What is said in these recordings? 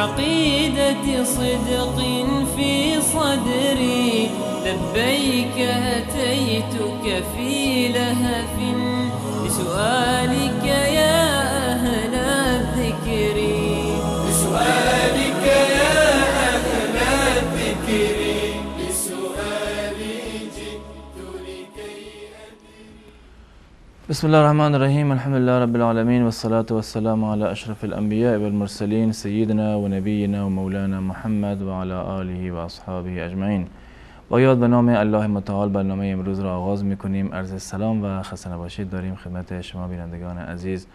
بعقيدة صدق في صدري، لبيك أتيتك في لهف لسؤالك يا أهل الذكر، لسؤالك يا أهل الذكر، لسؤالي جئت لكي أدري. بسم الله الرحمن الرحیم. الحمد لله رب العالمین والصلاة والسلام على اشرف الانبیاء والمرسلین سیدنا و نبینا و مولانا محمد و علی آله و اصحابه اجمعین. با یاد به نام الله متعال برنامه امروز را آغاز میکنیم. عرض سلام و خسته نباشید داریم خدمت شما بینندگان عزیز.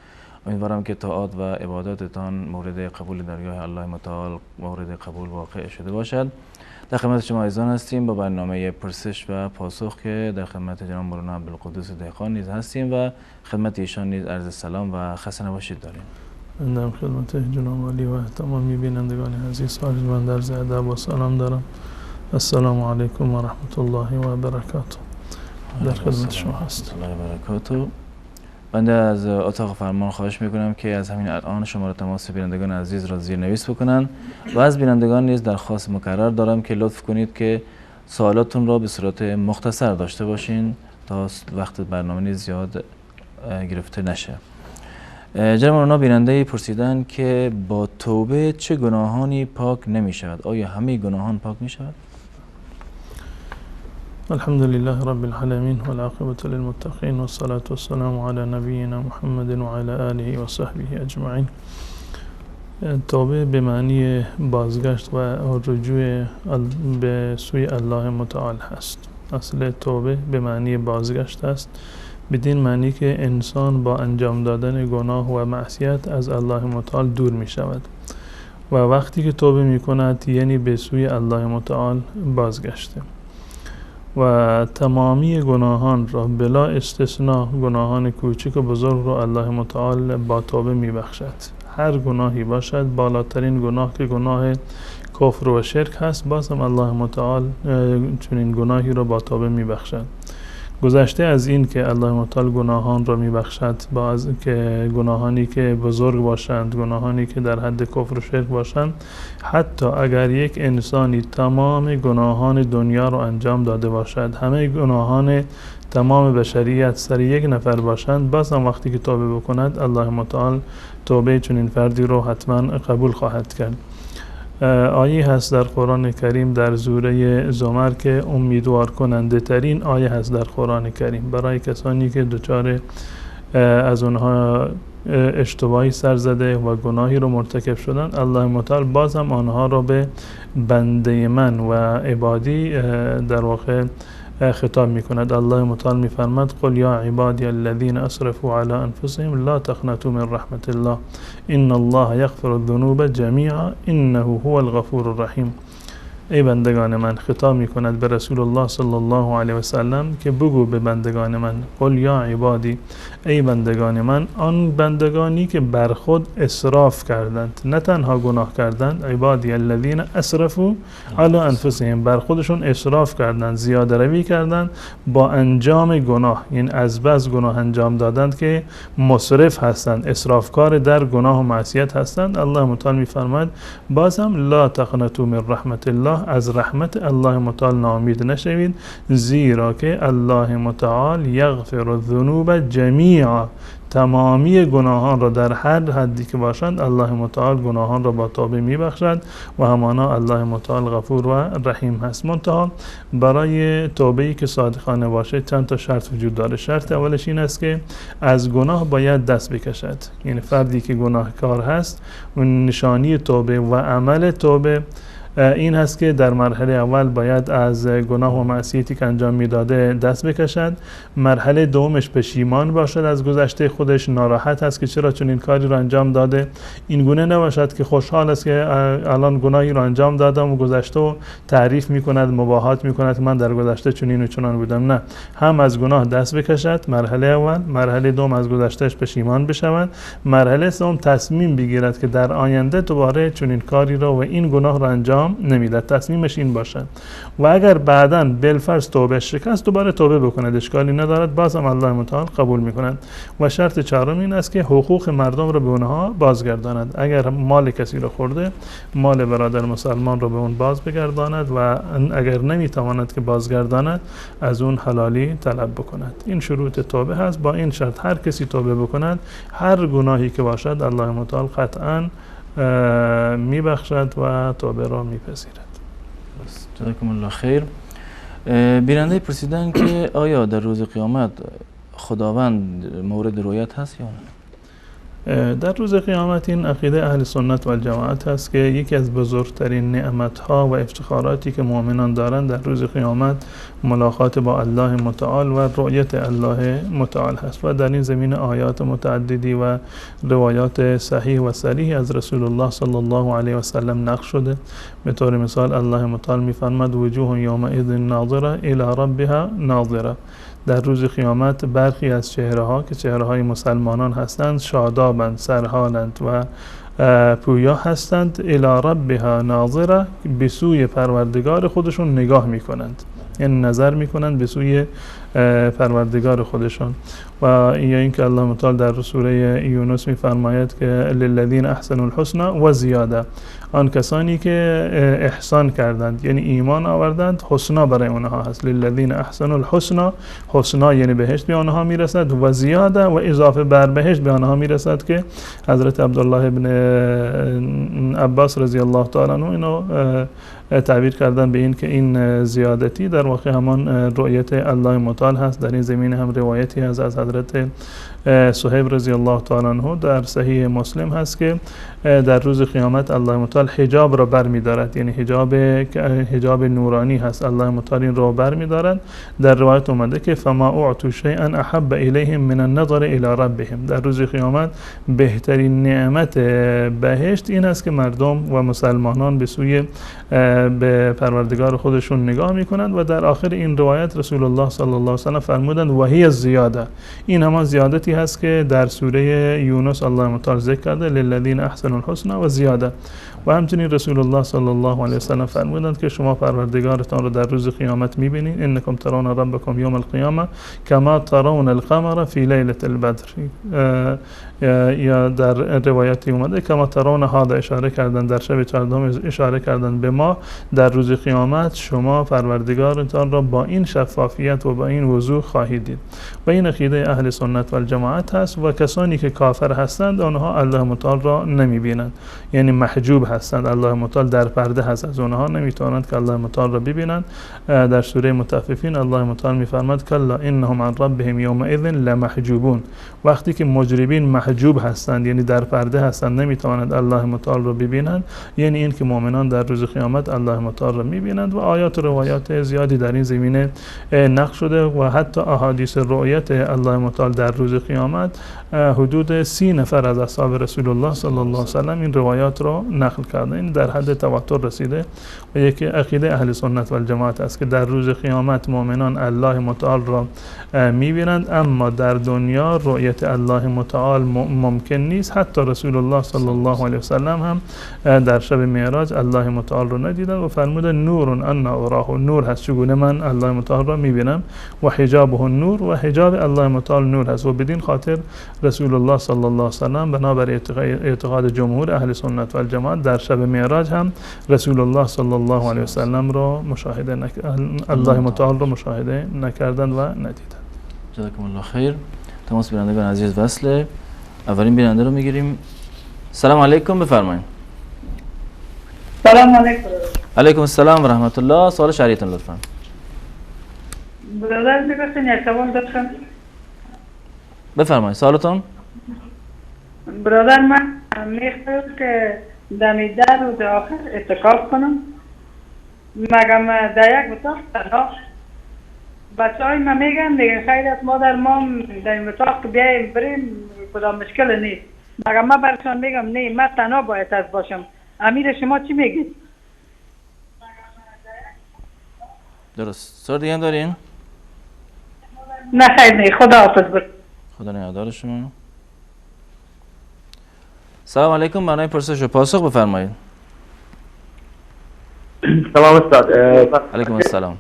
امیدوارم که طاعات و عباداتتان مورد قبول درگاه الله متعال مورد قبول واقع شده باشد. در خدمت شما عزیزان هستیم با برنامه پرسش و پاسخ که در خدمت جناب مولانا عبدالقدوس دهقان نیز هستیم و خدمت ایشان نیز عرض سلام و خسته نباشید داریم. بنده خدمت جناب عالی و تمامی بینندگان عزیز من عرض ادب و سلام دارم. السلام علیکم و رحمت الله و برکاته. در خدمت شما هست. الله برکاته. بنده از اتاق فرمان خواهش میکنم که از همین الان شماره تماس بینندگان عزیز را زیرنویس بکنن و از بینندگان نیز درخواست مکرر دارم که لطف کنید که سوالاتون را به صورت مختصر داشته باشین تا وقت برنامه نیز زیاد گرفته نشه. جناب مولانا، بیننده پرسیدن که با توبه چه گناهانی پاک نمی شود؟ آیا همه گناهان پاک می شود؟ الحمد لله رب العالمين والعاقبة للمتقين والصلاة والسلام على نبينا محمد وعلى آله وصحبه اجمعین. توبه به معنی بازگشت و رجوع به سوی الله متعال هست. اصل توبه به معنی بازگشت است، بدین معنی که انسان با انجام دادن گناه و معصیت از الله متعال دور می شود و وقتی که توبه می کند یعنی به سوی الله متعال بازگشته و تمامی گناهان را بلا استثناء، گناهان کوچک و بزرگ را الله متعال با توبه می بخشد. هر گناهی باشد، بالاترین گناه که گناه کفر و شرک هست، باز هم الله متعال چنین گناهی را با توبه می بخشد. گذشته از این که الله متعال گناهان را می بخشد، باز که گناهانی که بزرگ باشند، گناهانی که در حد کفر و شرک باشند، حتی اگر یک انسانی تمام گناهان دنیا را انجام داده باشد، همه گناهان تمام بشریت سر یک نفر باشند، باز هم وقتی که توبه بکند الله متعال توبه چنین فردی را حتما قبول خواهد کرد. آیه هست در قرآن کریم در سوره زمر که امیدوار کننده ترین آیه هست در قرآن کریم برای کسانی که دچار از اونها اشتباهی سر زده و گناهی رو مرتکب شدن، الله متعال باز هم آنها را به بنده من و عبادی در واقع خطاب می کند. الله متعال می فرماد قل یا عبادی الذین اسرفوا علی انفسهم لا تقنطوا من رحمت الله ان الله یغفر الذنوب جمیعا انه هو الغفور الرحیم. ای بندگان من، خطاب می کند به رسول الله صلی الله علیه و سلم که بگو به بندگان من، قل یا عبادی، ای بندگان من، آن بندگانی که بر خود اسراف کردند، نه تنها گناه کردند، عبادی الذین اسرفوا علی انفسهم، بر خودشون اسراف کردند، زیاده روی کردند با انجام گناه، یعنی از بس گناه انجام دادند که مسرف هستند، اسرافکار در گناه و معصیت هستند. الله متعال می‌فرماید باز هم لا تقنطوا من رحمت الله، از رحمت الله متعال ناامید نشوید، زیرا که الله متعال یغفر الذنوب جمیعا، تمامی گناهان را در هر حدی که باشند الله متعال گناهان را با توبه میبخشد و همانا الله متعال غفور و رحیم هست. منتها برای توبه‌ای که صادقانه باشه چند تا شرط وجود داره. شرط اولش این است که از گناه باید دست بکشد، یعنی فردی که گناهکار هست اون نشانی توبه و عمل توبه این هست که در مرحله اول باید از گناه و معصیتی که انجام میداده دست بکشد. مرحله دومش پشیمان باشد از گذشته خودش، ناراحت است که چرا چنین کاری را انجام داده. این گونه نباشد که خوشحال است که الان گناهی را انجام دادم و گذشته و تعریف میکند، مباهات میکند من در گذشته چنین و چنان بودم. نه، هم از گناه دست بکشد مرحله اول، مرحله دوم از گذشتهش پشیمان بشود، مرحله سوم تصمیم بگیرد که در آینده دوباره چنین کاری را و این گناه را انجام انجام نمیدهد، تصمیمش این باشد. و اگر بعداً بالفرض توبه شکست، دوباره توبه بکند، اشکالی ندارد، باز هم الله متعال قبول میکند. و شرط چهارم این است که حقوق مردم را به اونها بازگرداند. اگر مال کسی را خورده، مال برادر مسلمان را به اون باز بگرداند و اگر نمیتواند که بازگرداند، از اون حلالی طلب بکند. این شروط توبه هست. با این شرط هر کسی توبه بکند، هر گناهی که باشد، الله متعال قطعا میبخشد و توبه را میپذیرد. جزاکم الله خیر. بیننده پرسیدن که آیا در روز قیامت خداوند مورد رویت هست یا نه؟ در روز قیامت این عقیده اهل سنت و الجماعت هست که یکی از بزرگترین نعمتها و افتخاراتی که مؤمنان دارند در روز قیامت ملاقات با الله متعال و رؤیت الله متعال هست و در این زمینه آیات متعددی و روایات صحیح و صریح از رسول الله صلی الله علیه و سلم نقل شده. به طور مثال الله متعال می‌فرماد وجوه یومئذ ناظره الی ربها ناظره. در روز قیامت برخی از چهره ها که چهره های مسلمانان هستند شادابند، سرحالند و پویا هستند، الی ربها ناظره، به سوی پروردگار خودشون نگاه میکنند، یعنی نظر میکنند به سوی پروردگار خودشون. و یا اینکه الله متعال در سوره یونس میفرماید که للذین احسنوا الحسنى و زیاده، آن کسانی که احسان کردند یعنی ایمان آوردند، حسنا برای اونها هست. للذین احسنوا الحسنى، حسنا یعنی بهشت به آنها میرسد، و زیاده و اضافه بر بهشت به آنها میرسد که حضرت عبدالله ابن عباس رضی الله تعالی عنه اینو تعبیر کردن به این که این زیادتی در واقع همان رؤیت الله متعال هست. در این زمینه هم روایتی هست از حضرت صهیب رضی الله تعالی عنه در صحیح مسلم هست که در روز قیامت الله متعال حجاب را بر می‌دارد، یعنی حجاب نورانی هست، الله متعال این را بر می‌دارد. در روایت اومده که فما اعطوا شیئا احب الیهم من النظر الی ربهم، در روز قیامت بهترین نعمت بهشت این است که مردم و مسلمانان به سوی به پروردگار خودشون نگاه میکنند. و در آخر این روایت رسول الله صلی الله علیه و سلم فرمودند و هی زیاده، این همان زیادتی هست که در سوره یونس الله متعال ذکر کرده للذین احسنوا الحسنى و زیاده. و همچنین رسول الله صلی الله علیه و سلم فرمودند که شما پروردگارتان را در روز قیامت میبینید، انکم ترون ربکم یوم القیامه کما ترون القمر فی لیلة البدر، یا در روایتی اومده کما ترون هذا، اشاره کردن در شب چهاردهم اشاره کردن به ما در روز قیامت شما پروردگارتان را با این شفافیت و با این وضوح خواهید دید. و این عقیده اهل سنت و الجماعت هست. و کسانی که کافر هستند آنها الله متعال را نمیبینند، یعنی محجوب هستند، الله متعال در پرده هست از آنها، نمیتوانند که الله متعال را ببینند. در سوره مطففین الله متعال میفرماد کلا انهم عن ربهم یومئذ لمحجوبون، وقتی که مجرمین محجوب هستند یعنی در پرده هستند نمیتوانند الله متعال را ببینند، یعنی این که مؤمنان در روز قیامت الله متعال را میبینند. و آیات و روایات زیادی در این زمینه نقل شده و حتی احادیث رؤیت الله متعال در روز قیامت حدود 30 نفر از اصحاب رسول الله صلی الله علیه و سلم این روایات را نقل کردن، این در حد تواتر رسیده. و یکی عقیده اهل سنت و الجماعت است که در روز قیامت مؤمنان الله متعال را میبینند، اما در دنیا رؤیت الله متعال ممکن نیست. حتی رسول الله صلی الله علیه و سلم هم در شب معراج الله متعال را ندیدند و فرمودند نور انا اراه، نور هست، چگونه من الله متعال را میبینم، و حجابه نور، و حجاب الله متعال نور هست. و بدین خاطر رسول الله صلی الله علیه و سلم بنابر اعتقاد جمهور اهل سنت و الجماعت در شب معراج هم رسول الله صلی الله علیه و سلم را مشاهده الله متعال را مشاهده نکردند و ندیدند. جزاکم الله خیر. تماس بینندگان عزیز وصله. اولین بیننده رو میگیریم. سلام علیکم، بفرمایید. سلام علیکم. علیکم السلام و رحمت الله. سوال شهریتون لطفا. برادر می‌بخشید یک سوال داشتم. بفرمایید سوالتون. برادر من میخواهم که دمی در روز آخر اعتکاف کنم، مگم در یک اتاق تنها. بچه های من میگن دیگه خیر است مادر، ما در این اتاق بیاییم بریم کدام مشکل نیست، مگم من برشان میگم نه، من تنها باید از باشم. امیر شما چی میگید؟ درست. سوال دیگه هم دارین؟ نه خیر نه، خدا حافظ. خدا نگهدار شما. سلام علیکم، برای پرسش و پاسخ بفرمایید. سلام استاد. علیکم السلام.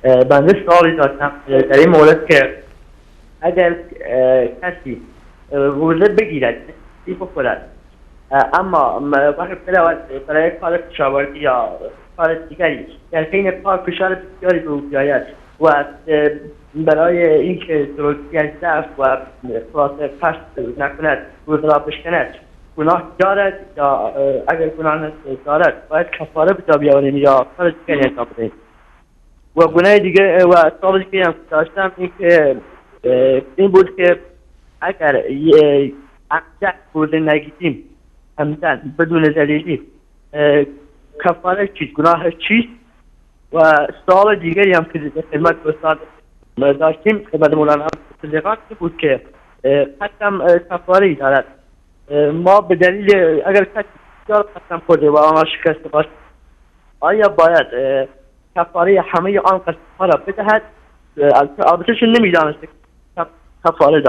بنده سوالی داشتم در این مورد که اگر کسی روزه بگیرد بخورد، اما وقتی برای کار کشاورزی یا کار دیگری در حین کار فشار بسیاری به او بیاید و برای اینکه درستی از ضعف و خلاصه قصد نکند روزه را بشکند، گناه دارد یا اگر گناه دارد باید کفاره به جا بیاوریم یا کار دیگری انجام بدهیم؟ و گناه دیگه و سوال دیگه هم داشتم این که این بود که اگر عمدن روزه نگیریم، عمدن بدون دلیلی، کفاره چیست، گناه چیست؟ و سوال دیگری هم که خدمت استاد داشتیم، خدمت مولانا صدیقان بود که قسم کفاره ای دارد. ما به دلیل اگر کسی بسیار قسم خورده و آنها شکسته باشد، آیا باید کفاره همه آن قسم‌ها را بدهد؟ البته چون نمی‌دانست کفاره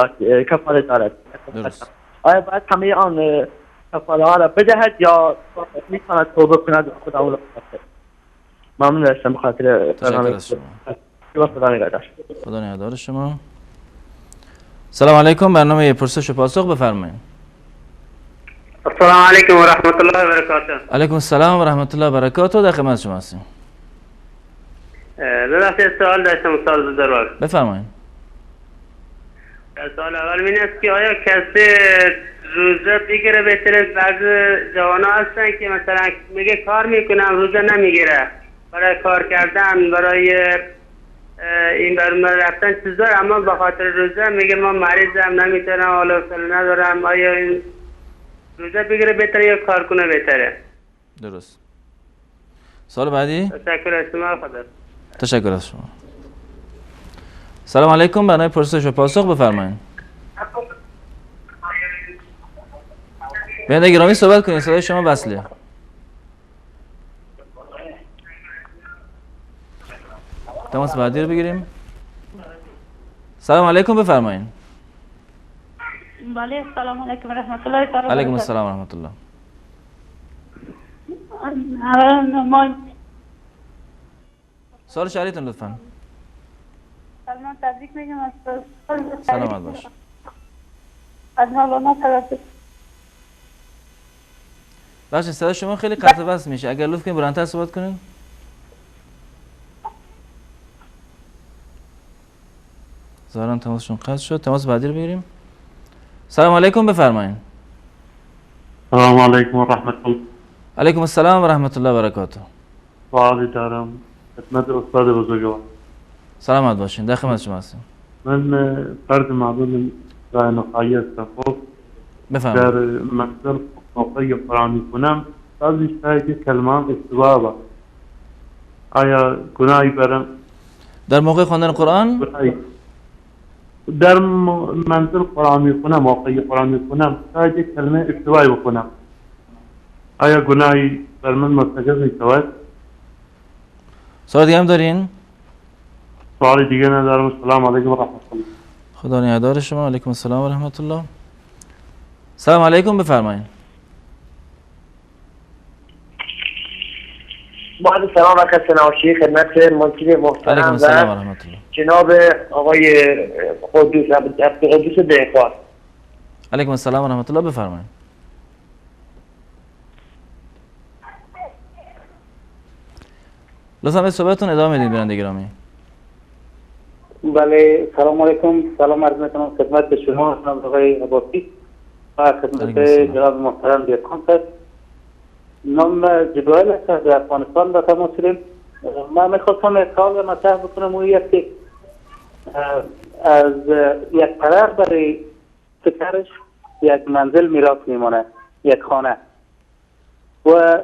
دارد. درست. آیا باید همه آن کفاره ها را بدهد یا میتواند توبه کند و خدا او را ببخشد؟ ممنون هستم به خاطر تشکر از شما. خدا نگهدار. خدا نگهدار شما. سلام علیکم. برنامه پرسش و پاسخ بفرمایید. السلام علیکم و رحمت الله و برکاته. علیکم السلام و رحمت الله و برکاته. در خدمت شما هستیم. ببخشید سوال داشتم استاد بزرگوار. بفرمایید. سوال اول این است که آیا کسی روزه بگیره بهتره؟ بعض جوان‌ها هستن که مثلا میگه کار میکنم روزه نمیگیره، برای کار کردن، برای این برنامه رفتن چیز داره، اما به خاطر روزه میگه ما مریضم نمیتونم، حالا حوصله ندارم. آیا این روزه بگیره بهتره یا کار کنه بهتره؟ درست. سوال بعدی؟ تشکر از شما. خدا تشکر از شما. سلام علیکم. برنامه پرسش و پاسخ بفرمایید. بیننده گرامی صحبت کنید، صدای شما وصله. تماس بعدی رو بگیریم. سلام علیکم، بفرمایید. بله، سلام علیکم و رحمت الله تعالی. علیکم السلام و رحمت الله. سوال شهریتون لطفاً. سلام، تبریک میگم از سلامت باش. از مولانا توسط. بخشید صدای شما خیلی قطع وصل میشه، اگر لطف کنید بلندتر صحبت کنید. ظاهرا تماسشون قطع شد. تماس بعدی رو بگیریم. سلام علیکم، بفرمایید. سلام علیکم و رحمت الله. علیکم السلام و رحمت الله و برکاته. سوالی دارم خدمت استاد بزرگوار. سلامت باشین، در خدمت شما هستیم. من فرد معلول و نخاعی هستم. خب بفرمایید. در منزل موقعی قرآن میکنم بعضی شاید یک کلمه هم اشتباه باشه، آیا گناهی برم؟ در موقع خواندن قرآن؟ در منزل قرآن میخونم، موقعی قرآن میخونم شاید یک کلمه اشتباهی بکنم، آیا گناهی بر من مرتکب میشود؟ سوال دیگه هم دارین؟ سوال دیگه ندارم. السلام علیکم و رحمت الله. خدا نگهدار شما. علیکم السلام و رحمت الله. سلام علیکم، بفرمایید. بعد سلام و خسته نباشید خدمت منصف محترم و جناب آقای قدوس عبدالقدوس دهقان. علیکم السلام و رحمت الله، بفرمایید. لطفا به صحبتتون ادامه بدید بیننده گرامی. بله، سلام علیکم. سلام عرض میکنم خدمت شما جناب آقای عباسی و خدمت جناب محترم دهقان. نام جبرائیل است، از افغانستان با تماس داریم. من میخواستم یک سوال مطرح بکنم، او یک که از یک پدر برای پسرش یک منزل میراث میمانه، یک خانه، و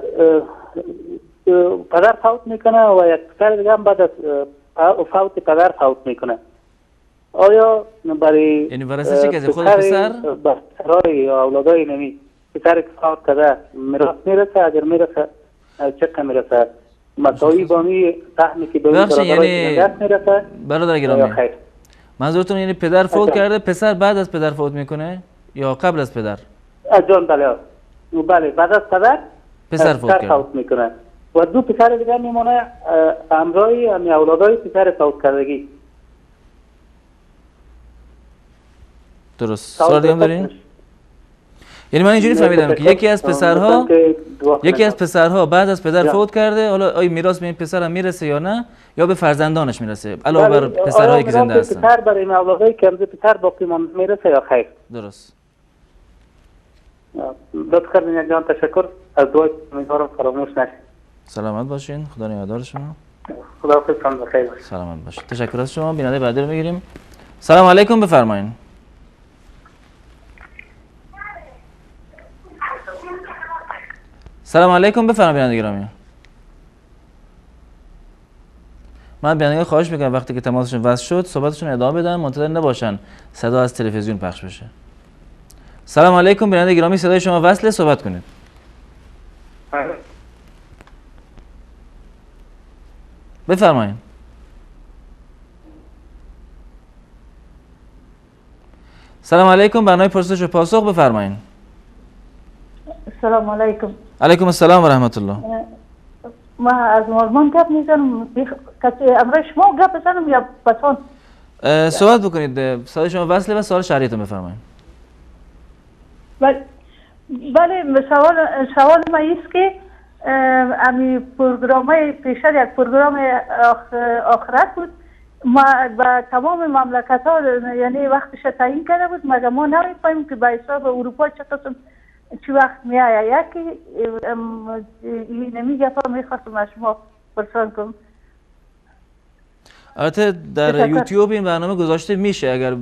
پدر فوت میکنه و یک پسر دیگه هم بعد از فوت پدر فوت میکنه. آیا برای یعنی ورثه چه کسی؟ خود پسر؟ پسرای یا اولادای نمی پسر که فوت کرده میراث میرسه؟ اگر میرسه چقدر میرسه؟ مساوی با می سهمی که به برادرای یعنی میرسه؟ برادر گرامی منظورتون یعنی پدر فوت کرده، پسر بعد از پدر فوت میکنه یا قبل از پدر؟ جان بله، بله بعد از پدر پسر فوت میکنه. و دو پسر دیگه میمونه همراه امی اولادای پسر فوت کردگی. درست. سوال دیگه هم دارین؟ یعنی من اینجوری فهمیدم که یکی از پسرها بعد از پدر فوت کرده، حالا آیا میراث به این پسر هم میرسه یا نه، یا به فرزندانش میرسه علاوه بر پسرهایی که زنده هستن؟ پسر برای اولادایی که پسر باقی مانده میرسه یا خیر؟ درست. لطف کردین جان، تشکر از دعای، امیدوارم فراموش نشه. سلامت باشین، خدا نگهدار شما. خدا حافظتان، بخیر باشین. سلامت باشین. تشکر از شما. بیننده بعدی رو میگیریم. سلام علیکم، بفرمایین. سلام علیکم، بفرمایید بیننده گرامی. من بینندگان خواهش میکنم وقتی که تماسشون وصل شد صحبتشون ادامه بدن، منتظر نباشن صدا از تلویزیون پخش بشه. سلام علیکم بیننده گرامی، صدای شما وصله، صحبت کنید. بفرمایید. سلام علیکم، برنامه پرسش و پاسخ، بفرمایید. السلام علیکم. علیکم السلام و رحمت الله. ما از مالمان گپ میزنم، کسی امروز شما گپ بزنم یا پسان؟ صحبت بکنید، صدای شما وصله و سوال شرعیتون بفرمایید. بله، سوال ما است که امی پروگرام پیشتر یک پروگرام آخرت بود، ما با تمام مملکت ها یعنی وقتش تعیین کرده بود، مگر ما نمیفهمیم که به حساب اروپا چه قسم چی وقت می آید. یکی نمی گپا میخواستم از شما پرسان کنم. البته در یوتیوب این برنامه گذاشته میشه، اگر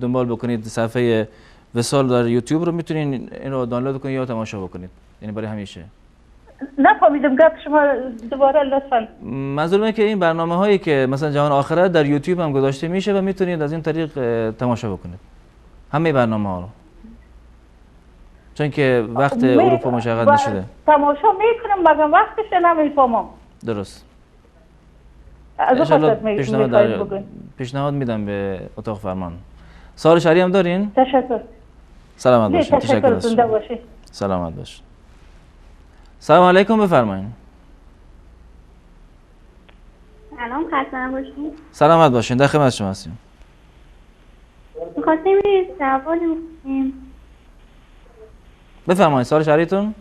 دنبال بکنید صفحه وصال در یوتیوب رو میتونین این رو دانلود کنید یا تماشا بکنید، یعنی برای همیشه. نفهمیدم گپ شما دوباره لطفاً. منظور اینه که این برنامه هایی که مثلا جهان آخرت در یوتیوب هم گذاشته میشه و میتونید از این طریق تماشا بکنید همه برنامه ها رو، چون که وقت اروپا مشخص نشده. تماشا میکنم مگر وقتش نمیفهمم. درست. پیشنهاد میدم به اتاق فرمان. سوال شرعی هم دارین؟ تشکر. سلامت باشین. تشکر. زنده باشین. سلامت باشین. سلام علیکم، بفرمایین. سلام، خسته نباشین. سلامت باشین، در خدمت شما هستیم. می‌خواستیم یه سوالی بکنیم. بفرمایید سوال شرعیتون.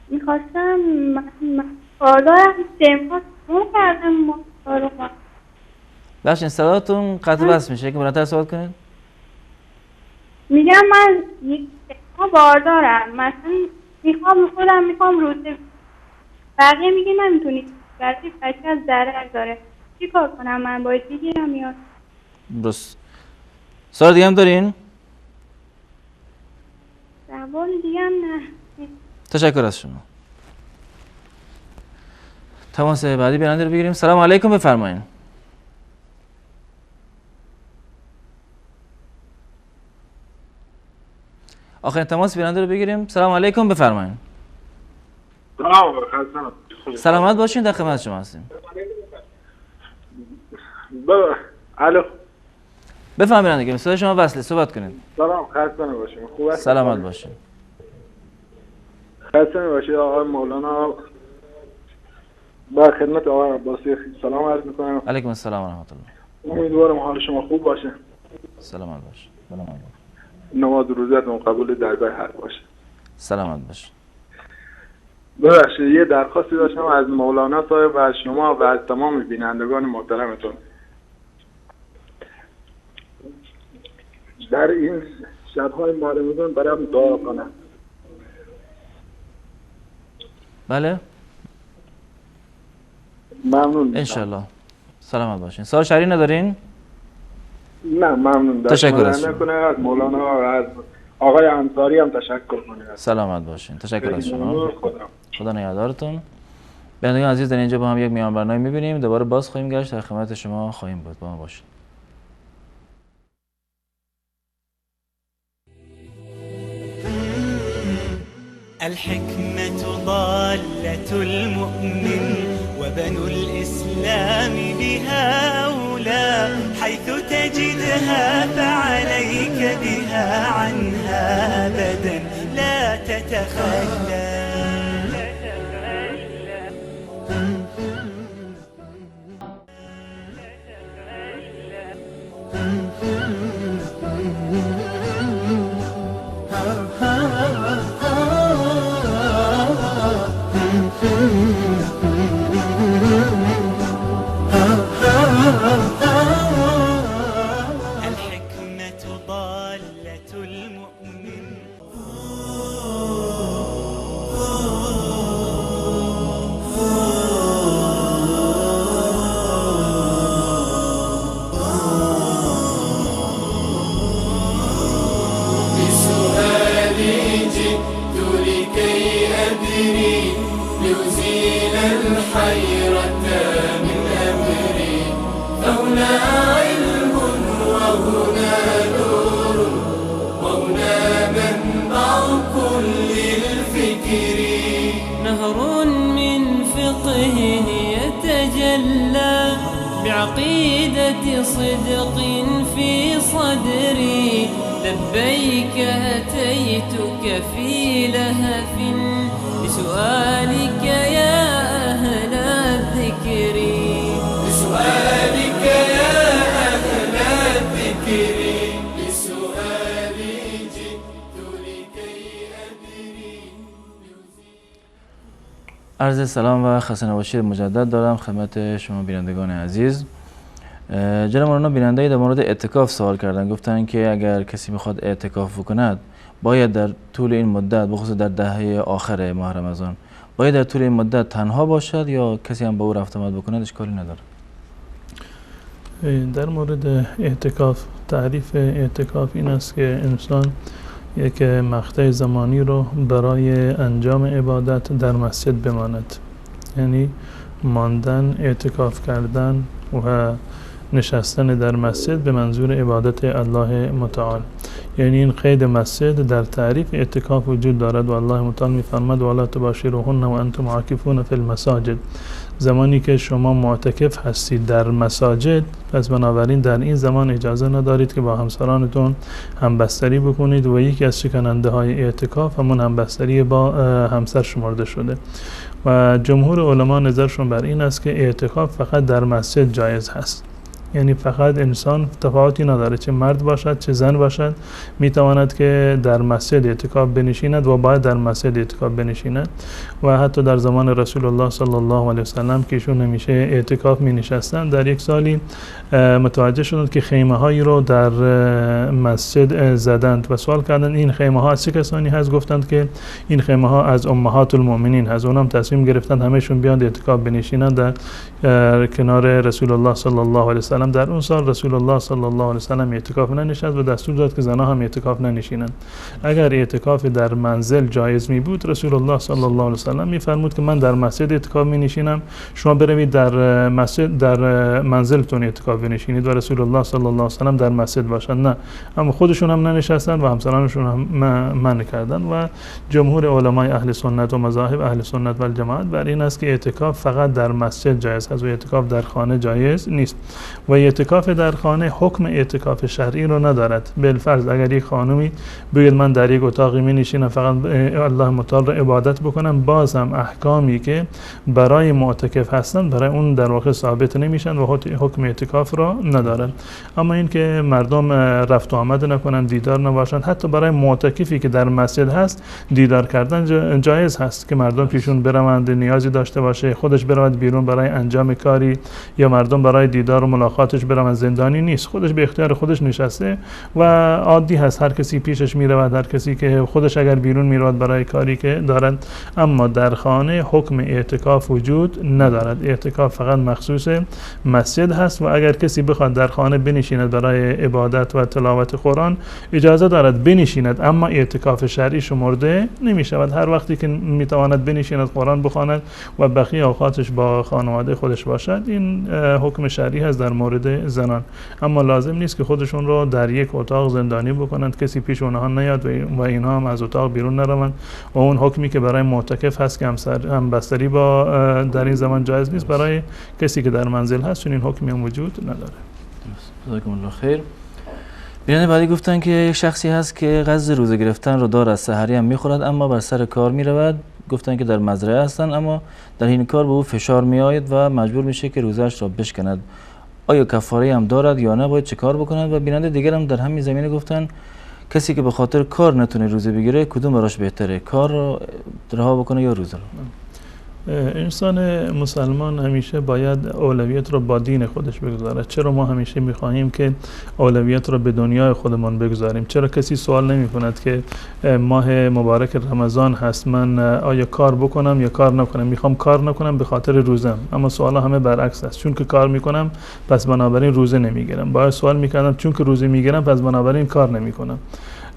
می‌خواستم باردارم، 3 ماه کردم. بخشین صداتون قطع وصل میشه، یکی بلندتر صحبت کنید. میگم من 1 ماه باردارم، مثلا میخوام خودم میخوام روزه، بقیه میگه نمیتونی، برای بچه از ضرر داره، چی کار کنم؟ من باید بگیرم یا؟ درست. سوال دیگه هم دارین؟ سوال دیگه هم نه. تشکر از شما. تماس بعدی بیننده رو بگیریم. سلام علیکم، بفرمایین. آخرین تماس بیننده رو بگیریم. سلام علیکم، بفرمایین. سلام، سلامت باشین، در خدمت شما هستیم. الو، بفرمایید بیننده، صدای شما وصله، صحبت کنید. سلام، خسته نباشین. خوب هستید؟ سلامت باشین. خسته نباشید آقای مولانا. با خدمت آقای عباسی سلام عرض می‌کنم. علیکم السلام و رحمت الله. امیدوارم حال شما خوب باشه. سلامت باشین. سلامت باشین. نماز روزتون قبول درگاه حق باشه. سلامت باشین. ببخشید یه درخواستی داشتم از مولانا صاحب و از شما و از تمام بینندگان محترمتون. در این شب‌های ماه رمضان برام دعا کنم. بله؟ ممنون. انشالله. سلامت باشین. سوال شرعی ندارین؟ نه ممنون. تشکر از شما. از مولانا و از آقای انصاری هم تشکر کنید. سلامت باشین. تشکر از شما. خدا نگهدارتون. بینندگان عزیز در اینجا با هم یک میان برنامه می‌بینیم. دوباره باز خواهیم گشت، در خدمت شما خواهیم بود. با ما باشین. الحكمة ضالة المؤمن وبنو الإسلام بها أولى، حيث تجدها فعليك بها، عنها أبدا لا تتخلى. الحكمة ضالة المؤمن. بسؤالي جئت لكي أدري لأزيل الحيرة من أمري، فهنا علم وهنا نور وهنا منبع كل الفكر. نهر من فقه يتجلى بعقيدة صدق في صدري، لبيك أتيتك في لهف بسؤالك يا أهل الذكر، بسؤالك يا أهل الذكر، بسؤالي جئت لكي أدري. عرض سلام و خسته نباشید مجدد دارم خدمت شما بینندگان عزیز. جناب مولانا، بیننده‌ای در مورد اعتکاف سوال کردن، گفتن که اگر کسی میخواد اعتکاف بکند باید در طول این مدت، بخصوص در دهه آخر ماه رمضان، باید در طول این مدت تنها باشد یا کسی هم با او رفت آمد بکند اشکالی نداره؟ در مورد اعتکاف، تعریف اعتکاف این است که انسان یک مقطع زمانی رو برای انجام عبادت در مسجد بماند، یعنی ماندن، اعتکاف کردن و نشستن در مسجد به منظور عبادت الله متعال. یعنی این قید مسجد در تعریف اعتکاف وجود دارد و الله متعال می‌فرماد ولا تباشروهن و انتم عاکفون فی المساجد. زمانی که شما معتکف هستید در مساجد، پس بنابراین در این زمان اجازه ندارید که با همسرانتون همبستری بکنید و یکی از شکننده های اعتکاف همون همبستری با همسر شمرده شده. و جمهور علما نظرشون بر این است که اعتکاف فقط در مسجد جایز هست، یعنی فقط انسان تفاوتی نداره، چه مرد باشد چه زن باشد، میتواند که در مسجد اعتکاف بنشیند و باید در مسجد اعتکاف بنشیند. و حتی در زمان رسول الله صلی الله علیه وسلم که ایشون همیشه اعتکاف می نشستند، در یک سالی متوجه شدند که خیمه هایی رو در مسجد زدند و سوال کردند این خیمه ها از چه کسانی هست؟ گفتند که این خیمه ها از امهات المؤمنین هست. اونم تصمیم گرفتند همهشون بیاند اعتکاف بنشینند در کنار رسول الله صلی الله علیه وسلم. در اون سال رسول الله صلی الله علیه وسلم اعتکاف ننشست و دستور داد که زنها هم اعتکاف ننشینند. اگر اعتکاف در منزل جایز می بود، رسول الله صلی الله علیه وسلم میفرمود که من در مسجد اعتکاف می نشینم، شما بروید در مسجد در منزلتون اعتکاف بنشینید و رسول الله صلی الله علیه وسلم در مسجد باشند. نه، اما خودشون هم ننشستند و همسرانشون هم منع کردند. و جمهور علمای اهل سنت و مذاهب اهل سنت و الجماعت بر این است که اعتکاف فقط در مسجد جایز است و اعتکاف در خانه جایز نیست. و اعتکاف در خانه حکم اعتکاف شرعی رو ندارد. بالفرض اگر یک خانمی بگید من در یک اتاقی می نشینم فقط الله متعال رو عبادت بکنم، باز هم احکامی که برای معتکف هستند برای اون در واقع ثابت نمیشن و حکم اعتکاف را ندارند. اما اینکه مردم رفت و آمد نکنند، دیدار نباشند، حتی برای معتکفی که در مسجد هست دیدار کردن جایز هست که مردم پیشون بروند، نیازی داشته باشه خودش برود بیرون برای انجام کاری، یا مردم برای دیدار و ملاقاتش بروند. زندانی نیست، خودش به اختیار خودش نشسته و عادی هست، هر کسی پیشش میرود، هر کسی که خودش اگر بیرون میرود برای کاری که دارد. اما در خانه حکم اعتکاف وجود ندارد. اعتکاف فقط مخصوص مسجد هست و اگر کسی بخواد در خانه بنشیند برای عبادت و تلاوت قرآن اجازه دارد بنشیند، اما اعتکاف شرعی شمرده نمی شود. هر وقتی که میتواند بنشیند قرآن بخواند و بقیه اوقاتش با خانواده خودش باشد، این حکم شرعی هست در مورد زنان. اما لازم نیست که خودشون رو در یک اتاق زندانی بکنند، کسی پیش اونها نیاد و اینها هم از اتاق بیرون نروند. و اون حکمی که برای معتکف هست که همبستری با در این زمان جایز نیست، برای کسی که در منزل هست چنین حکمی هم وجود نداره. جزاکم الله خیر. بیننده بعدی گفتن که یک شخصی هست که قصد روزه گرفتن رو دارد، سحری هم میخورد اما بر سر کار میرود. گفتن که در مزرعه هستن اما در این کار به او فشار میآید و مجبور میشه که روزه‌اش را بشکند. آیا کفاره هم دارد یا نه؟ باید چه کار بکند؟ و بیننده دیگر هم در همین زمینه گفتن کسی که به خاطر کار نتونه روزه بگیره کدوم براش بهتره، کار رو رها بکنه یا روزه رو؟ انسان مسلمان همیشه باید اولویت رو با دین خودش بگذارد. چرا ما همیشه میخواهیم که اولویت رو به دنیای خودمان بگذاریم؟ چرا کسی سوال نمی کند که ماه مبارک رمضان هست، من آیا کار بکنم یا کار نکنم؟ میخوام کار نکنم به خاطر روزم. اما سوال همه برعکس است، چون که کار میکنم پس بنابراین روزه نمیگیرم. باید سوال میکردم چون که روزه میگیرم پس بنابراین کار نمیکنم.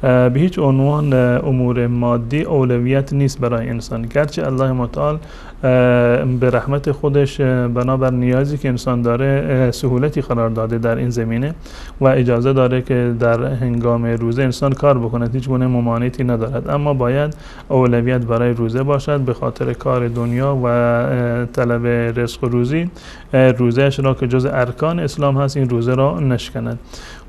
به هیچ عنوان امور مادی اولویت نیست برای انسان، گرچه الله متعال به رحمت خودش بنابر نیازی که انسان داره سهولتی قرار داده در این زمینه و اجازه داره که در هنگام روزه انسان کار بکند، هیچ گونه ممانعتی ندارد. اما باید اولویت برای روزه باشد. به خاطر کار دنیا و طلب رزق و روزی، روزهش را که جز ارکان اسلام هست این روزه را نشکند.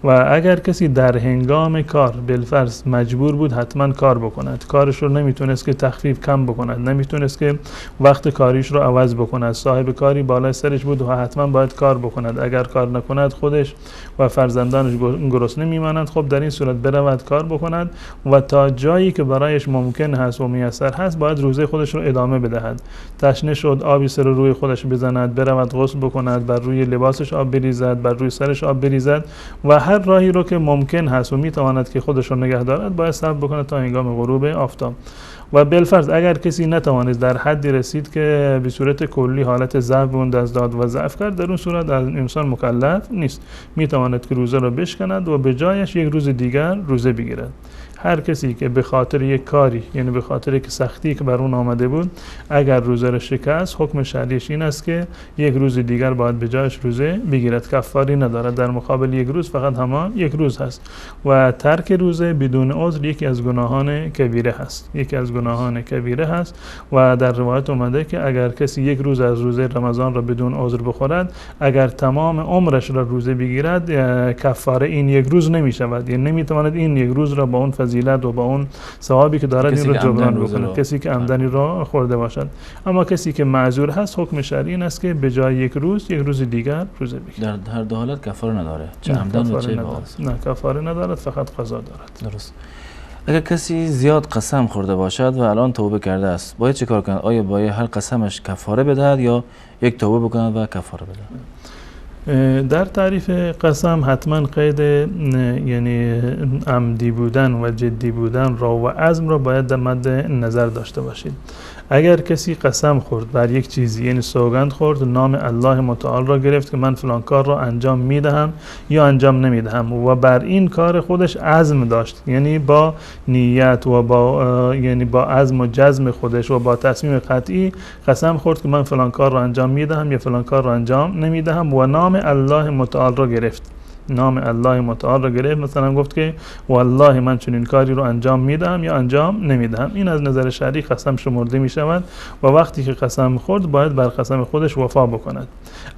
و اگر کسی در هنگام کار بالفرض مجبور بود حتما کار بکند، کارش رو نمیتونست که تخفیف کم بکند، نمیتونست که وقت کاریش رو عوض بکند، صاحب کاری بالای سرش بود و حتما باید کار بکند، اگر کار نکند خودش و فرزندانش گرسنه میمانند. خب در این صورت برود کار بکند و تا جایی که برایش ممکن هست و میسر هست باید روزه خودش رو ادامه بدهد. تشنه شد آبی سر روی خودش بزند، برود غسل بکند، بر روی لباسش آب بریزد، بر روی سرش آب بریزد و هر راهی رو که ممکن هست و میتواند که خودش رو نگه دارد باید صبر بکند تا هنگام غروب آفتاب. و بالفرض اگر کسی نتوانست در حدی رسید که به صورت کلی حالت ضعف به اون دست داد و ضعف کرد، در اون صورت از انسان مکلف نیست، میتواند که روزه را بشکند و به جایش یک روز دیگر روزه بگیرد. هر کسی که به خاطر یک کاری، یعنی به خاطر یک سختی که بر اون آمده بود، اگر روزه را شکست، حکم شرعیش این است که یک روز دیگر باید به جایش روزه بگیرد، کفاری ندارد. در مقابل یک روز فقط همان یک روز هست. و ترک روزه بدون عذر یکی از گناهان کبیره هست، یکی از گناهان کبیره هست. و در روایت اومده که اگر کسی یک روز از روزه رمضان را بدون عذر بخورد، اگر تمام عمرش را روزه بگیرد، کفاره این یک روز نمی شود، یعنی نمیتواند این یک روز را با اون فضیلت و با اون ثوابی که دارد این رو جبران بکنه، کسی که عمدنی را خورده باشد. اما کسی که معذور هست، حکم شرعی این است که به جای یک روز یک روز دیگر روزه بگیرد. در هر دو حالت کفاره نداره، چه عمدن و چه باز. نه، کفاره ندارد، فقط قضا دارد. درست. اگر کسی زیاد قسم خورده باشد و الان توبه کرده است، باید چه کار کند؟ آیا باید هر قسمش کفاره بدهد یا یک توبه بکند و کفاره بدهد؟ در تعریف قسم حتما قید یعنی عمدی بودن و جدی بودن را و عزم را باید در مد نظر داشته باشید. اگر کسی قسم خورد بر یک چیزی، یعنی سوگند خورد، نام الله متعال را گرفت که من فلان کار را انجام میدهم یا انجام نمیدهم و بر این کار خودش عزم داشت، یعنی با نیت و با یعنی با عزم و جزم خودش و با تصمیم قطعی قسم خورد که من فلان کار را انجام میدهم یا فلان کار را انجام نمیدهم و نام الله متعال را گرفت، نام الله متعال را گرفت، مثلا گفت که والله من چنین کاری رو انجام میدهم یا انجام نمیدهم، این از نظر شرعی قسم شمرده می شود و وقتی که قسم خورد باید بر قسم خودش وفا بکند.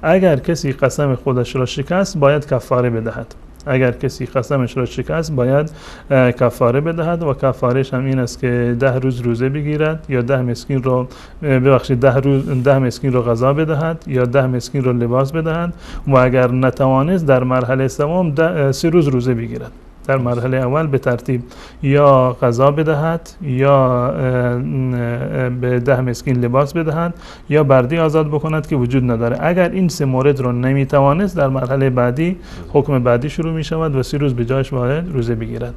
اگر کسی قسم خودش را شکست باید کفاره بدهد. اگر کسی قسمش را شکست باید کفاره بدهد و کفارهش هم این است که 10 روز روزه بگیرد یا 10 مسکین را ببخشید 10 روز 10 مسکین را غذا بدهد یا 10 مسکین را لباس بدهد و اگر نتوانست در مرحله سوم 3 روز روزه بگیرد. در مرحله اول به ترتیب یا غذا بدهد یا به 10 مسکین لباس بدهد یا بردی آزاد بکند که وجود نداره. اگر این 3 مورد رو نمیتوانست در مرحله بعدی حکم بعدی شروع می شود و 3 روز به جایش باید روزه بگیرد.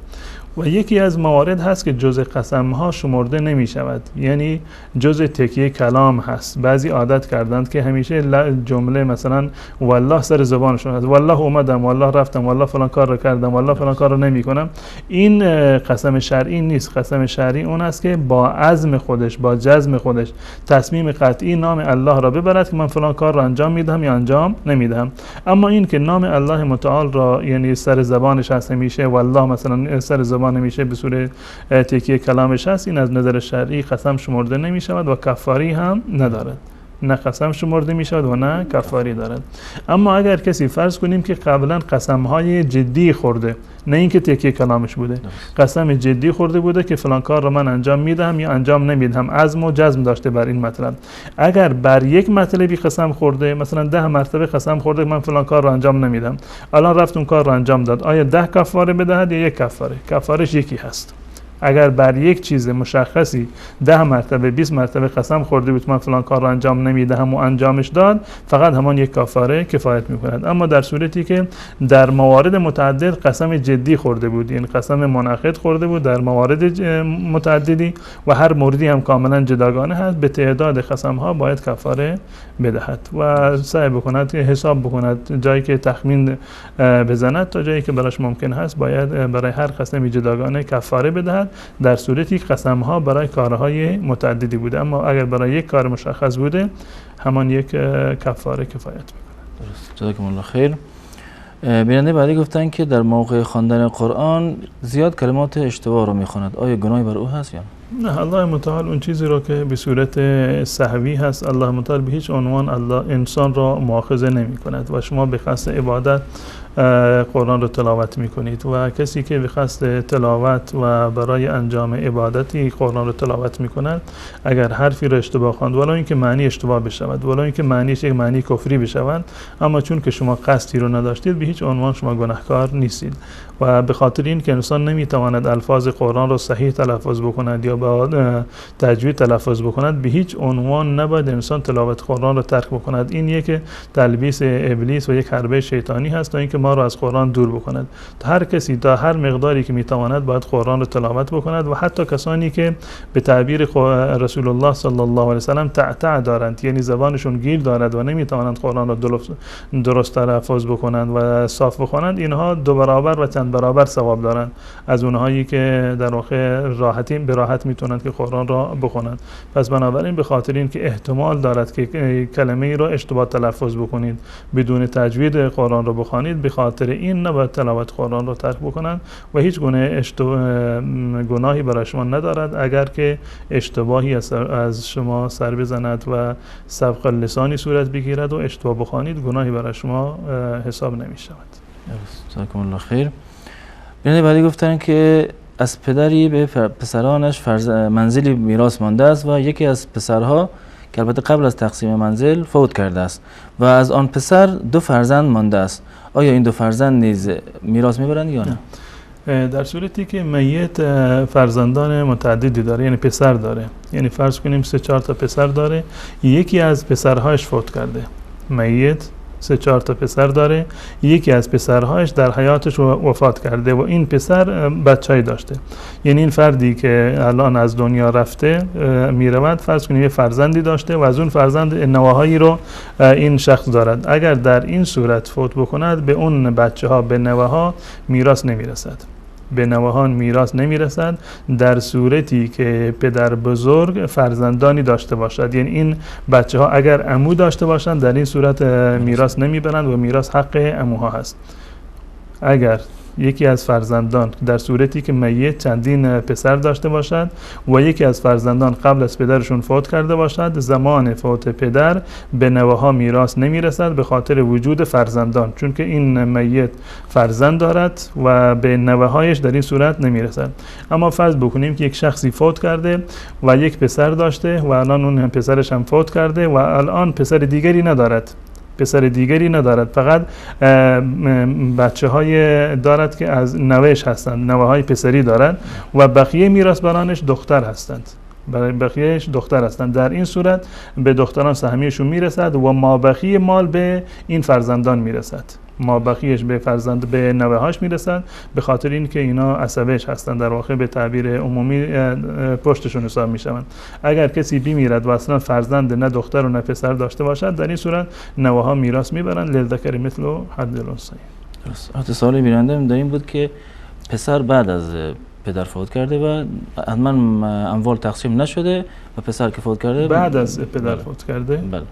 و یکی از موارد هست که جزء قسم ها شمرده نمی شود، یعنی جزء تکیه کلام هست. بعضی عادت کردند که همیشه جمله مثلا والله سر زبانشون هست، والله اومدم، والله رفتم، والله فلان کار رو کردم، والله فلان کار رو نمی کنم. این قسم شرعی نیست. قسم شرعی اون است که با عزم خودش، با جزم خودش، تصمیم قطعی نام الله را ببرد که من فلان کار را انجام میدهم یا انجام نمیدهم. اما این که نام الله متعال را یعنی سر زبانش هست همیشه، والله مثلا سر زبان نمیشه، به صورت تکیه کلامش هست، این از نظر شرعی قسم شمرده نمی شود و کفاری هم ندارد. نه قسم شمرده می شود و نه کفاری دارد. اما اگر کسی فرض کنیم که قبلا قسم های جدی خورده، نه اینکه تکیه کلامش بوده، قسم جدی خورده بوده که فلان کار رو من انجام میدهم یا انجام نمیدهم، عزم و جزم داشته بر این مطلب. اگر بر یک مطلبی قسم خورده، مثلا 10 مرتبه قسم خورده من فلان کار رو انجام نمیدم، الان رفت اون کار رو انجام داد، آیا 10 کفاره بدهد یا یک کفاره؟ کفارش یکی هست. اگر بر یک چیز مشخصی 10 مرتبه 20 مرتبه قسم خورده بود من فلان کار را انجام نمیدهم و انجامش داد، فقط همان یک کفاره کفایت میکند. اما در صورتی که در موارد متعدد قسم جدی خورده بود، یعنی قسم منعقد خورده بود در موارد متعددی و هر موردی هم کاملا جداگانه هست، به تعداد قسم ها باید کفاره بدهد و سعی بکند که حساب بکند، جایی که تخمین بزند تا جایی که براش ممکن هست باید برای هر قسمی جداگانه کفاره بدهد، در صورتی که قسم ها برای کارهای متعددی بوده. اما اگر برای یک کار مشخص بوده، همان یک کفاره کفایت میکند. درست، جزاکم الله خیر. بیننده بعدی گفتن که در موقع خواندن قرآن زیاد کلمات اشتباه رو میخواند، آیا گناهی بر او هست یا نه؟ الله متعال اون چیزی رو که به صورت سهوی هست، الله متعال به هیچ عنوان الله انسان را مؤاخذه نمی کند و شما به قصد عبادت قرآن رو تلاوت میکنید و کسی که به قصد تلاوت و برای انجام عبادتی قرآن رو تلاوت میکند، اگر حرفی رو اشتباه خواند، ولو اینکه معنی اشتباه بشود، ولو اینکه معنیش یک معنی کفری بشود، اما چون که شما قصدی رو نداشتید، به هیچ عنوان شما گناهکار نیستید. و به خاطر این که انسان نمیتواند الفاظ قرآن رو صحیح تلفظ بکند یا با تجوید تلفظ بکند، به هیچ عنوان نباید انسان تلاوت قرآن رو ترک بکند. این یک تلبیس ابلیس و یک حربه شیطانی هست تا اینکه ما رو از قرآن دور بکند. هر کسی تا هر مقداری که میتواند باید قرآن رو تلاوت بکند و حتی کسانی که به تعبیر رسول الله صلی الله علیه و سلم تعتع دارند، یعنی زبانشون گیر دارد و نمیتوانند قرآن رو درست تلفظ بکنند و صاف بخوانند، اینها 2 برابر و چند برابر ثواب دارند از اونهایی که در واقع راحتی به راحت میتونند که قرآن را بخوانند. پس بنابراین به خاطر اینکه احتمال دارد که کلمه ای را اشتباه تلفظ بکنید، بدون تجوید قرآن را بخوانید، به خاطر این نباید تلاوت قرآن را ترک بکنند و هیچ گونه گناهی برای شما ندارد اگر که اشتباهی از شما سر بزند و سبق لسانی صورت بگیرد و اشتباه بخوانید، گناهی برای شما حساب نمی شود. جزاکم الله خیر. بیننده بعدی گفتن که از پدری به پسرانش منزلی میراث مانده است و یکی از پسرها که البته قبل از تقسیم منزل فوت کرده است و از آن پسر 2 فرزند مانده است، آیا این 2 فرزند نیز میراث میبرند یا نه؟ در صورتی که میت فرزندان متعددی داره، یعنی پسر داره، یعنی فرض کنیم 3-4 تا پسر داره، یکی از پسرهایش فوت کرده، میت 3-4 تا پسر داره، یکی از پسرهایش در حیاتش وفات کرده و این پسر بچه‌ای داشته، یعنی این فردی که الان از دنیا رفته میرود، فرض کنیم یه فرزندی داشته و از اون فرزند نوه‌هایی رو این شخص دارد، اگر در این صورت فوت بکند به اون بچه ها، به نوه ها میراث نمیرسد، به نوهان میراث نمیرسد در صورتی که پدر بزرگ فرزندانی داشته باشد، یعنی این بچه ها اگر عمو داشته باشند در این صورت میراث نمیبرند و میراث حق عموها هست. اگر یکی از فرزندان در صورتی که میت چندین پسر داشته باشد و یکی از فرزندان قبل از پدرشون فوت کرده باشد، زمان فوت پدر به نوه ها میراث نمیرسد به خاطر وجود فرزندان، چون که این میت فرزند دارد و به نوه هایش در این صورت نمیرسد. اما فرض بکنیم که یک شخصی فوت کرده و یک پسر داشته و الان اون پسرش هم فوت کرده و الان پسر دیگری ندارد، پسر دیگری ندارد، فقط بچه های دارد که از نوهش هستند، نوه های پسری دارد و بقیه میراث برانش دختر هستند، برای بقیهش دختر هستند. در این صورت به دختران سهمیشون میرسد و مابقی مال به این فرزندان میرسد، مابقیش به فرزند به نوه هاش میرسد، به خاطر اینکه اینا عصبهش هستند، در واقع به تعبیر عمومی پشتشون حساب میشوند. اگر کسی بمیرد و اصلا فرزند نه دختر و نه پسر داشته باشد، در این صورت نوه ها میراث میبرند، للذکر مثل حظ الانثیین. درست. سوال بیننده در این بود که پسر بعد از پدر فوت کرده و حتما اموال تقسیم نشده و پسر که فوت کرده بعد از پدر فوت کرده، بله.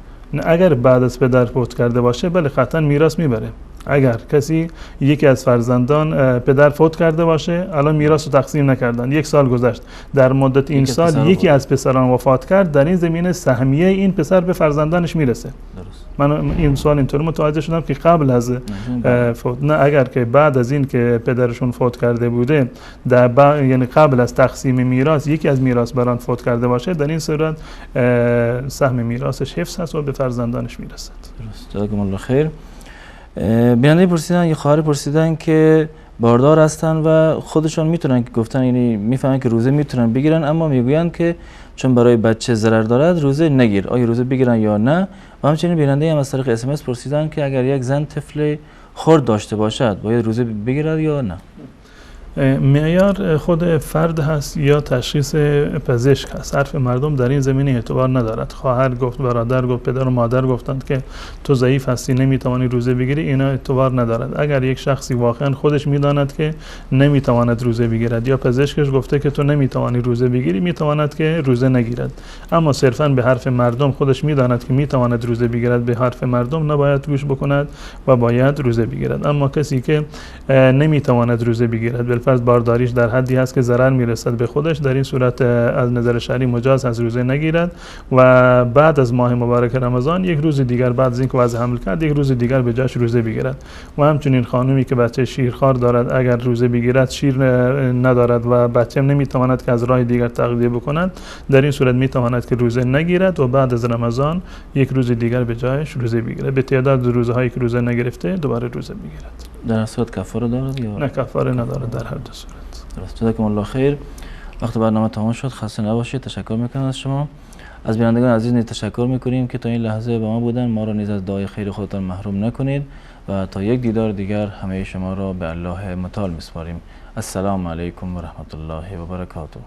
اگر بعد از پدر فوت کرده باشه بله قطعا میراث میبره، اگر کسی یکی از فرزندان پدر فوت کرده باشه، الان میراث رو تقسیم نکردن، یک سال گذشت، در مدت این سال یکی از پسران وفات کرد، در این زمینه سهمیه این پسر به فرزندانش میرسه. درست. من این سوال اینطور متوجه شدم که قبل از فوت، نه، اگر که بعد از این که پدرشون فوت کرده بوده، در یعنی قبل از تقسیم میراث یکی از میراثبران فوت کرده باشه، در این صورت سهم میراثش حفظ هست و به فرزندانش میرسد. درست. جزاکم الله خیر. بیننده پرسیدن، یه خواهر پرسیدن که باردار هستن و خودشان میتونن که گفتن، یعنی میفهمن که روزه میتونن بگیرن، اما میگویند که چون برای بچه ضرر دارد روزه نگیر، آیا روزه بگیرن یا نه؟ و همچنین بیننده هم از طریق SMS پرسیدن که اگر یک زن طفل خرد داشته باشد باید روزه بگیرد یا نه؟ معیار خود فرد هست یا تشخیص پزشک هست. حرف مردم در این زمینه اعتبار ندارد. خواهر گفت، برادر گفت، پدر و مادر گفتند که تو ضعیف هستی نمیتوانی روزه بگیری، اینا اعتبار ندارد. اگر یک شخصی واقعا خودش میداند که نمیتواند روزه بگیرد یا پزشکش گفته که تو نمیتوانی روزه بگیری، میتواند که روزه نگیرد. اما صرفا به حرف مردم، خودش میداند که میتواند روزه بگیرد، به حرف مردم نباید گوش بکند و باید روزه بگیرد. اما کسی که نمیتواند روزه بگیرد، بالفرض بارداریش در حدی هست که ضرر میرسد به خودش، در این صورت از نظر شرعی مجاز از روزه نگیرد و بعد از ماه مبارک رمضان یک روز دیگر بعد از اینکه وضع حمل کرد یک روز دیگر به جاش روزه بگیرد. و همچنین خانومی که بچه شیرخوار دارد اگر روزه بگیرد شیر ندارد و بچه نمیتواند که از راه دیگر تغذیه بکند، در این صورت میتواند که روزه نگیرد و بعد از رمضان یک روز دیگر به جایش روزه بگیرد. به تعداد روزهایی که روزه نگرفته دوباره روزه بگیرد. در صورت کفاره دارد یا نه؟ کفاره ندارد در هر دو صورت. درست. جزاکم الله خیر. وقت برنامه تمام شد، خسته نباشید. تشکر میکنم از شما. از بینندگان عزیز نیز تشکر میکنیم که تا این لحظه با ما بودن. ما را نیز از دعای خیر خودتان محروم نکنید و تا یک دیدار دیگر همه شما را به الله متعال میسپاریم. السلام علیکم و رحمت الله و برکاته.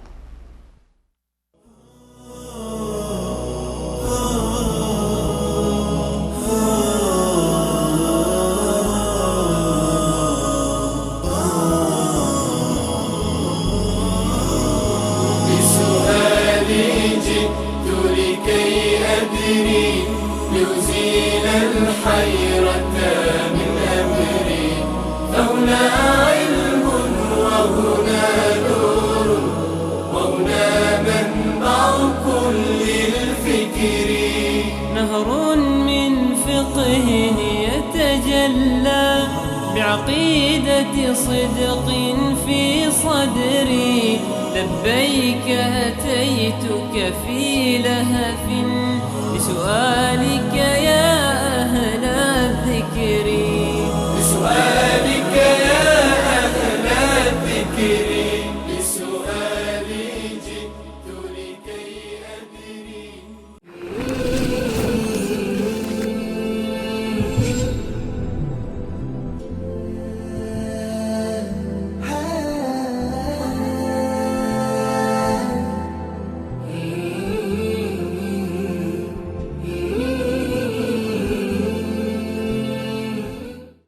لأزيل الحيرة من أمري، فهنا علم وهنا نور وهنا منبع كل الفكر، نهر من فقهه يتجلى بعقيدة صدق في صدري، لبيك أتيتك في لهف بسؤالك يا أهل الذكر.